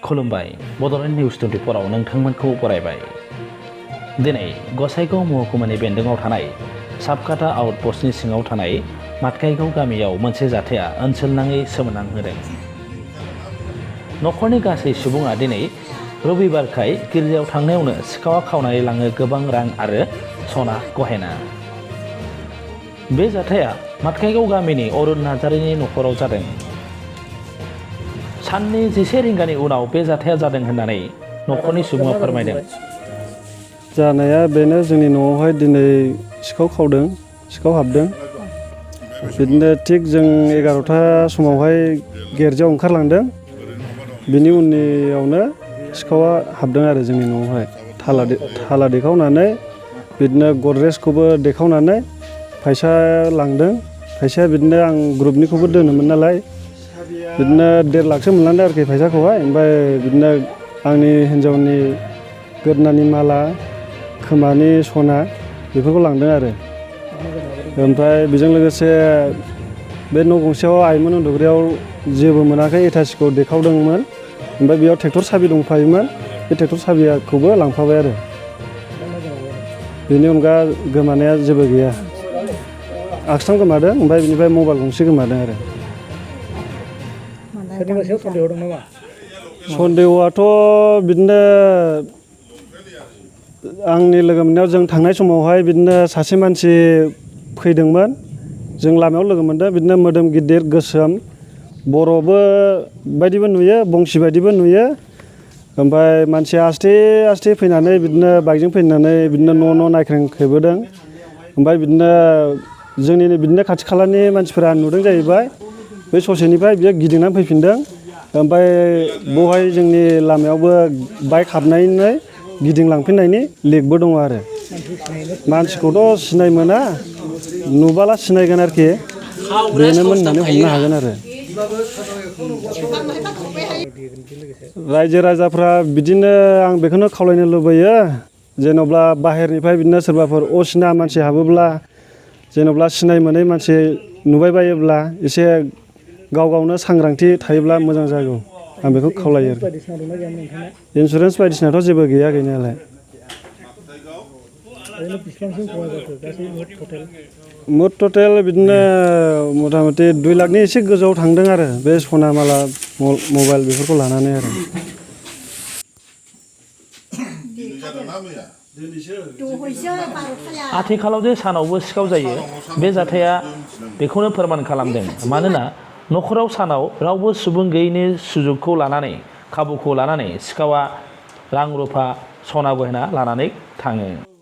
खुलुमबाय बड'लेण्ड निउस 24 आव नोंथांमोनखौ बरायबाय। दिनै गसाइगाव महकुमानि बेन्दोङाव थानाय साबकाटा आउटपस्टनि सिङाव थानाय माटकाइगाव गामियाव मोनसे जाथाया ओनसोलनाङै सोमोनांहोदों। नखरनि गासै सुबुङा दिनै रबिबारखाय गिर्जायाव थांनायावनो सिखावा खावनानै लाङो गोबां रां आरो सना गहेना। बे जाथाया माटकाइगाव गामिनि अरुण नार्जारिनि नखराव जादों। साननि 11 रिंगानि उनाव बे जाथाया जादों होननानै नखरनि सुबुङा फोरमायदों। जानाया बेनो जोंनि न'आवहाय दिनै सिखाव खावदों, सिखाव हाबदों। बिदिनो थिग जों 11टा समावहाय गिर्जायाव ओंखारलांदों। बिनि उननियावनो सिखावा हाबदों आरो जोंनि न'आवहाय थाला देखावनानै बिदिनो गद्रेजखौबो देखावनानै फैसा लांदों। फैसाया बिदिनो आं ग्रुपनिखौबो दोनोमोन नालाय बिदिनो 1.5 लाखसो मोनलांदों आरोखि फैसाखौहाय। ओमफ्राय बिदिनो आंनि हिन्जावनि गोदोनानि माला, खोमानि सना बेफोरखौ लांदों आरो। ओमफ्राय बेजों लोगोसे बे न' गंसेयाव आइमोन उन्दुग्रायाव जेबो मोनाखै, एटासिखौ देखावदोंमोन। ओमफ्राय बेयाव ट्रेक्टर साबि दंफायोमोन, बे ट्रेक्टर साबिखौबो लांफाबाय आरो। बेनि अनगा गोमानाया जेबो गैया। आगसथाम गोमादों, ओमफ्राय बिनिफ्राय मबाइल गंसे गोमादों आरो। सोरनिबा सायाव सन्देह दं नामा? सन्देहआथ' बिदिनो आंनि लोगो मोननायाव जों थांनाय समावहाय बिदिनो सासे मानसि फैदोंमोन। जों लामायाव लोगो मोनदों, बिदिनो मोदोम गिदिर गोसोम, बर'बो बायदिबो नुयो, बंसि बायदिबो नुयो। ओमफ्राय मानसिया आस्थे फैनानै बिदिनो बाइकजों फैनानै बिदिनो न' नायख्रेंखोबोदों। ओमफ्राय बिदिनो जोंनिनो बिदिनो खाथि खालानि मानसिफोरा नुदों जाहैबाय। बे ससेनिफ्राय बियो गिदिंनानै फैफिनदों। ओमफ्राय बेवहाय जोंनि लामायावबो बाइक हाबनानै गिदिंलांफिननायनि लिकबो दङ आरो। मानसिखौथ' सिनाय मोना, नुबाला सिनायगोन आरोखि, बेनोमोन होननानै हमनो हागोन आरो। रायजो राजाफ्रा बिदिनो आं बेखौनो खावलायनो लुबैयो, जेन'ब्ला बाहेरनिफ्राय बिदिनो सोरबाफोर असिना मानसि हाबोब्ला, जेन'ब्ला सिनाय मोनै मानसि नुबाय बायोब्ला एसे गावनो सांग्रांथि थायोब्ला मोजां जागौ, आं बेखौ खावलायो। इन्सुरेन्स बायदिसिनाथ' जेबो गैया गैनायालाय। मुथ टटेल बिदिनो मथा मथि 2 लाखनि एसे गोजौआव थांदों आरो, बे सना माला मबाइल बेफोरखौ लानानै आरो। आथिखालाव जे सानावबो सिखाव जायो, बे जाथाया बेखौनो फोरमान खालामदों। मानोना नखराव सानाव रावबो सुबुं गैयैनि सुजुगखौ लानानै, खाबुखौ लानानै सिखावा रां रुफा, सना गहेना लानानै थाङो।